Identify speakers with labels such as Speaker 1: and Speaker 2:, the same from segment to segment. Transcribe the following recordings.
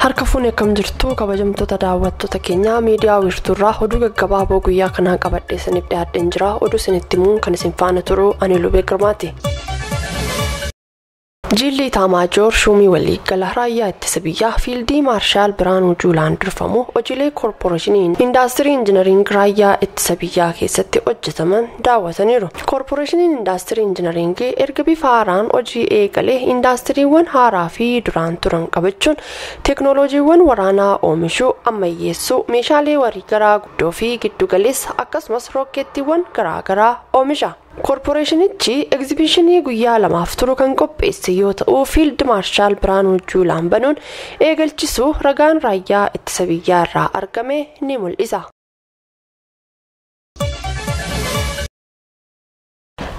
Speaker 1: Harka fuunee akkam jirtu kabajamtoota daawwattoota keenyaa miidiyaa wiirtuurraa oduu gaggabaaboo guyyaa kanaa qabadhee isiniif dhiyaadheen jira. Oduu isinitti himuun kan isin faana turu ani Lubee Girmaati. Jilli Itaamaajoor Shuumii Waliigala Raayyaa Ittisa Biyyaa Fiildii Maarshaal Biraanuu Juulaan durfamu hojiilee koorporeeshinii Indaastirii Injinariing Raayyaa Ittisa Biyyaa keessatti hojjetaman daawwataniiru. Koorporeeshiniin Indaastirii Injinariingii erga bifa haaraan hojii eegalee indaastiriiwwan haaraa fi duraan turan qabachuun teeknooloojiiwwan waraanaa oomishuu, ammayyeessuu, meeshaalee wariigaraa guddoo fi giddugaleessa akkasumas rookeettiiwwan garaagaraa oomisha. Koorporeeshinichi egzibishinii guyyaa lamaaf turu kan qopheesse yoo ta'u, Fiild Maarshaal Biraanuu Juulaan banuun eegalchisuu ragaan raayyaa ittisa biyyaa irraa argame ni mul'isa.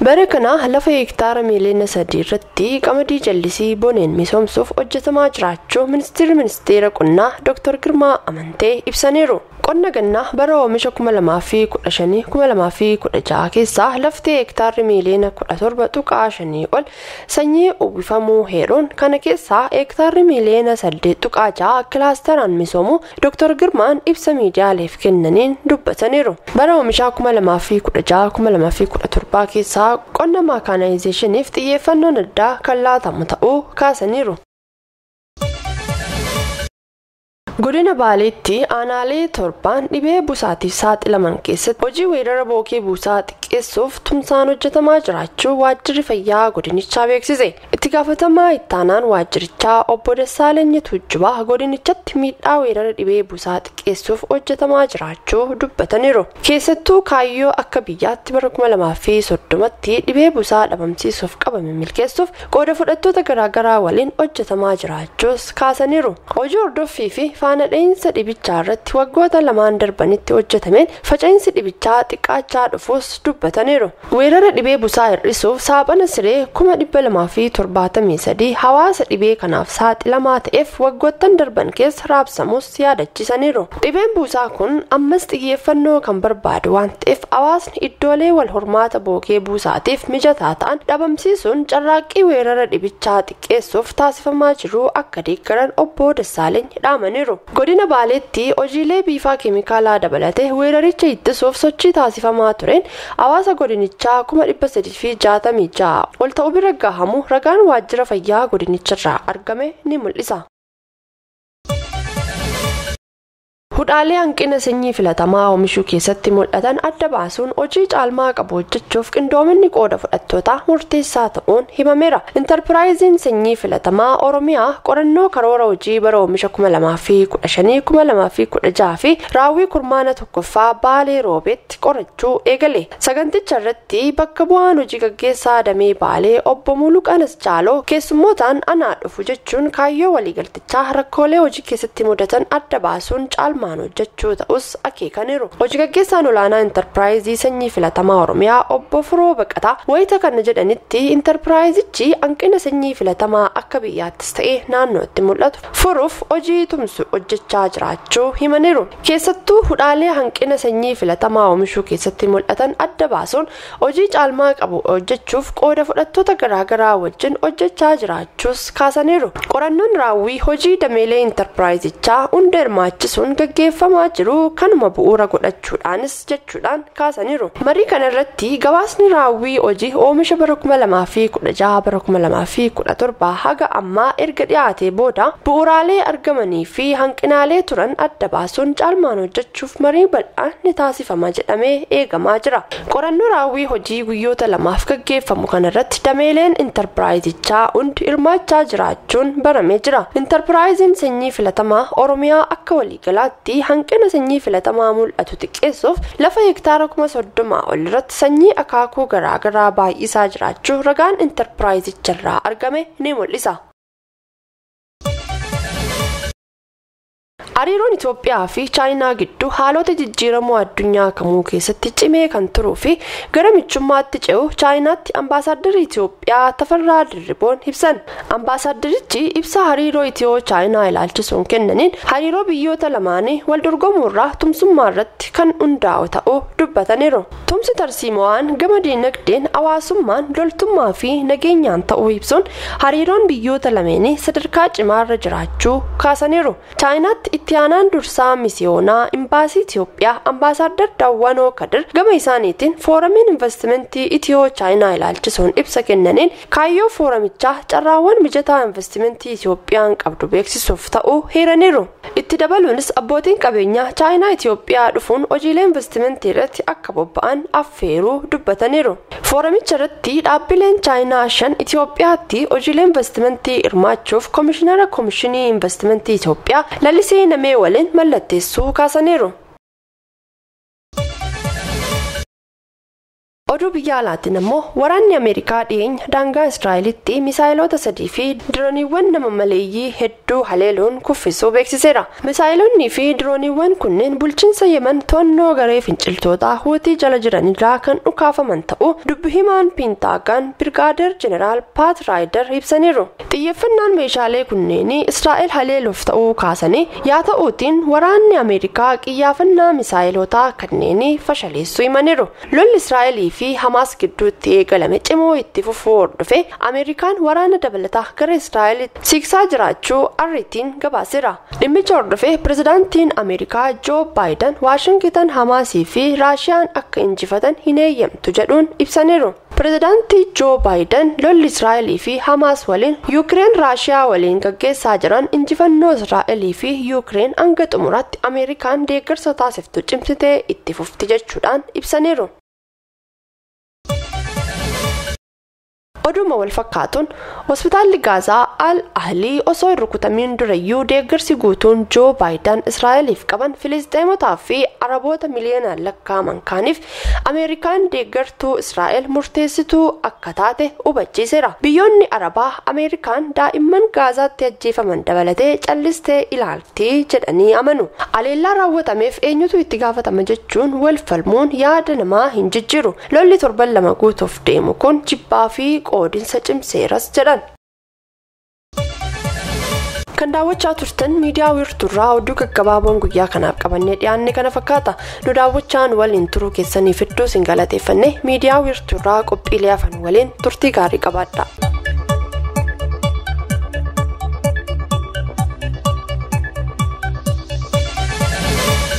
Speaker 1: Bara kana lafa hektaara miiliyoona 3 irratti qamadii jallisii boneen misoomsuuf hojjetamaa jiraachuu ministeerri ministeera qonnaa Dr. Girmaa Amantee ibsaniiru. Qonna gannaa bara oomisha 2015-2016 keessaa lafti hektaarri miiliyoona 17.5 ol sanyii uwwifamuu heeruun kana keessaa hektaarri miiliyoona 8.6 kilaasteraan misoomu Dr. Girmaan ibsa miidiyaaleef kennaniin dubbataniiru. Bara oomisha 2016-2017 keessaa qonna maakaanaayizeeshiniif xiyyeeffannoon addaa kan laatamu ta'uu kaasaniiru. Godina Baaleetti aanaalee torbaan dhibee busaatiif saaxilaman keessatti hojii weerara bookee buusaa xiqqeessuuf tumsaan hojjetamaa jiraachuu waajjirri fayyaa godinichaa beeksise. Itti gaafatamaa ittaanaan waajjirichaa obbo Dassaalany Tuujjubaa godinichatti miidhaa weerara dhibee buusaa xiqqeessuuf hojjetamaa jiraachuu dubbataniiru. Keessattuu kaayyoo akka biyyaatti bara 2030tti dhibee buusaa dhabamsiisuuf qabame milkeessuuf qooda fudhattoota garaagaraa waliin hojjetamaa jiraachuus kaasaniiru. Hojii hordoffii fi faana dha'iinsa dhibichaa irratti waggoota lamaan darbanitti hojjetameen faca'insi dhibichaa xiqqaachaa dhufuus dubbataniiru. Weerara dhibee busaa hir'isuuf saaphana siree 273 hawaasa dhibee kanaaf saaxilamaa ta'eef waggoottan darban keessa raabsamus yaadachiisaniiru. Dhibeen buusaa kun ammas xiyyeeffannoo kan barbaadu waan ta'eef hawaasni iddoolee wal hormaata bookee buusaatiif mijataa ta'an dhabamsiisuun carraaqqii weerara dhibichaa xiqqeessuuf taasifamaa jiru akka deeggaran obbo Dassaalany dhaamaniiru. Godina Baaleetti hojiilee biifaa keemikaalaa dabalatee weeraricha ittisuuf sochii taasifamaa tureen hawaasa godinichaa 366 ol ta'uu bira gahamu ragaan waajjira fayyaa godinicharraa argame ni mul'isa. Hudhaalee hanqina sanyii filatamaa oomishuu keessatti mul'atan adda baasuun hojii caalmaa qabu hojjechuuf qindoominni qooda fudhattootaa murteessaa ta'uun himameera. Intarpiraayiziin sanyii filatamaa Oromiyaa qorannoo karoora hojii bara oomisha 2015-2016 fi raawwii kurmaana tokkoffaa Baalee Roobeetti qorachuu eegale. Saganticha irratti bakka bu'aan hojii gaggeessaa damee Baalee obbo Muluqanas Jaaloo keessummootaan anaa dhufu jechuun kaayyoo waliigaltichaa rakkoolee hojii keessatti mudatan adda baasuun caalmaa hojjechuu ta'us akeekaniiru. Hojii gaggeessaan olaanaa intarpiraayizii sanyii filatamaa Oromiyaa obbo Firoo Baqataa wayita kana jedhanitti intarpiraayizichi hanqina sanyii filatamaa akka biyyaattis ta'e naannootti mul'atu furuuf hojii tumsu hojjechaa jiraachuu himaniiru. Keessattuu hudhaalee hanqina sanyii filatamaa oomishuu keessatti mul'atan adda baasuun hojii caalmaa qabu hojjechuuf qooda fudhattoota garaagaraa wajjin hojjechaa jiraachuus kaasaniiru. Qorannoon raawwii hojii dameelee intarpiraayizichaa hunda hirmaachisuun gaggeeffamaa jiru kanuma bu'uura godhachuudhaanis jechuudhaan kaasaniiru. Marii kana irratti gabaasni raawwii hojii oomisha bara 2016 bara 2017 haga ammaa erga dhiyaatee booda bu'uuraalee argamanii fi hanqinaalee turan adda baasuun caalmaan hojjechuuf marii bal'aan ni taasifama jedhamee eegamaa jira. Qorannoo raawwii hojii guyyoota lamaaf gaggeeffamu kanarratti dameeleen intarpiraayizichaa hundi hirmaachaa jiraachuun baramee jira. Intarpiraayiziin sanyii filatamaa Oromiyaa akka waliigalaatti hanqina sanyii filatamaa mul'atu xiqqeessuuf lafa hektaara 30,000 ol irratti sanyii akaakuu garaagaraa baay'isaa jiraachuu ragaan intarpiraayizicharraa argame ni mul'isa. Hariiroon Itoophiyaa fi Chaayinaa gidduu haalota jijjiiramoo addunyaa kamuu keessatti cimee kan turuu fi gara michummaatti ce'u Chaayinaatti ambaasaadarri Itoophiyaa Tafarraa Dirriboon ibsan. Ambaasaaddarichi ibsa hariiroo Itiyoo Chaayinaa ilaalchisuun kennaniin hariiroo biyyoota lamaanii wal dorgomuurraa tumsummaa irratti kan hundaa'u ta'uu dubbataniiru. Tumsi tarsiimawaan gama diinagdeen, hawaasummaan, loltummaa fi nageenyaan ta'uu ibsuun hariiroon biyyoota lameenii sadarkaa cimaarra jiraachuu kaasaniiru. Chaayinaatti itti aanaan dursaa misiyoonaa imbaasii Itoophiyaa ambaasaaddar Daawwanoo Kadir gama isaaniitiin fooramiin investimentii Itiyoo Chaayinaa ilaalchisuun ibsa kennaniin kaayyoo fooramichaa carraawwan mijataa investimentii Itoophiyaan qabdu beeksisuuf ta'uu hiiraniiru. Itti dabaluunis abbootiin qabeenyaa Chaayinaa Itoophiyaa dhufuun hojiilee investimentii irratti akka bobba'an affeeruu dubbataniiru. Fooramicha irratti dhaabbileen Chaayinaa 5 Itoophiyaatti hojiilee investimentii hirmaachuuf Komishinara Komishinii Investimentii Itoophiyaa Lalisee Namee waliin mallatteessuu kaasaniiru. Oduu biyya alaatiin ammoo waraanni Ameerikaa dhiyeenya daangaa Israa'elitti misaayilota 3 fi dirooniiwwan nama maleeyyii hedduu haleeluun kuffisuu beeksiseera. Misaayilonni fi dirooniiwwan kunneen bulchiinsa Yemen to'annoo garee finciltootaa Huutii jala jiranirraa kan dhukaafaman ta'uu dubbi himaan Piintaagaan Birgaadeer Jeneraal Paat Raayider ibsaniiru. Xiyyeeffannaan meeshaalee kunneenii Israa'el haleeluuf ta'uu kaasanii yaa ta'uutiin waraanni Ameerikaa qiyyaafannaa misaayilotaa kanneenii fashaleessuu himaniiru. Lolli Israa'elii fi Hamaas gidduutti eegalame cimoo itti fufuu hordofe Ameerikaan waraana dabalataa gara Israa'elitti siiqsaa jiraachuu arriitiin gabaaseera. Dhimmicha hordofe pirezidaantiin Ameerikaa Joo Baayiden Waashingitan Hamaasii fi Raashiyaan akka injifatan hin eeyyamtu jedhuun ibsaniiru. Pirezidaantii Joo Baayiden lolli Israa'elii fi Hamaas waliin Yuukireen Raashiyaa waliin gaggeessaa jiran injifannoo Israa'elii fi Yuukireen hanga xumuraatti Ameerikaan deeggarsa taasiftu cimsitee itti fufti jechuudhaan ibsaniiru. Oduma wal fakkaatuun hospitaalli Gaazaa Al Ahlii osoo hin rukutamiin durayyuu deeggarsi guutuun Joo Baayiden Israa'eliif qaban Filisxeemotaa fi Araboota miliyoonaan lakkaa'aman kaaniif Ameerikaan deeggartuu Israa'el murteessituu akka taate hubachiiseera. Biyyoonni Arabaa Ameerikaan daa'imman Gaazaatti ajjeefaman dabalatee callistee ilaaltii jedhanii amanu. Aleellaa raawwatameef eenyutu itti gaafatama jechuun wal falmuun yaada namaa hin jijjiiru. Lolli torban 2 guutuuf deemu kun jibbaa fi qoodinsa cimseeras jedhan. Kan daawwachaa turtan miidiyaa wiirtuurraa oduu gaggabaaboon guyyaa kanaaf qabannee dhiyaanne kana fakkaata. Nu daawwachaan waliin turuu keessaniif hedduu isin galateeffanne miidiyaa wiirtuurraa qophiilee hafan waliin turtii gaarii qabaadha.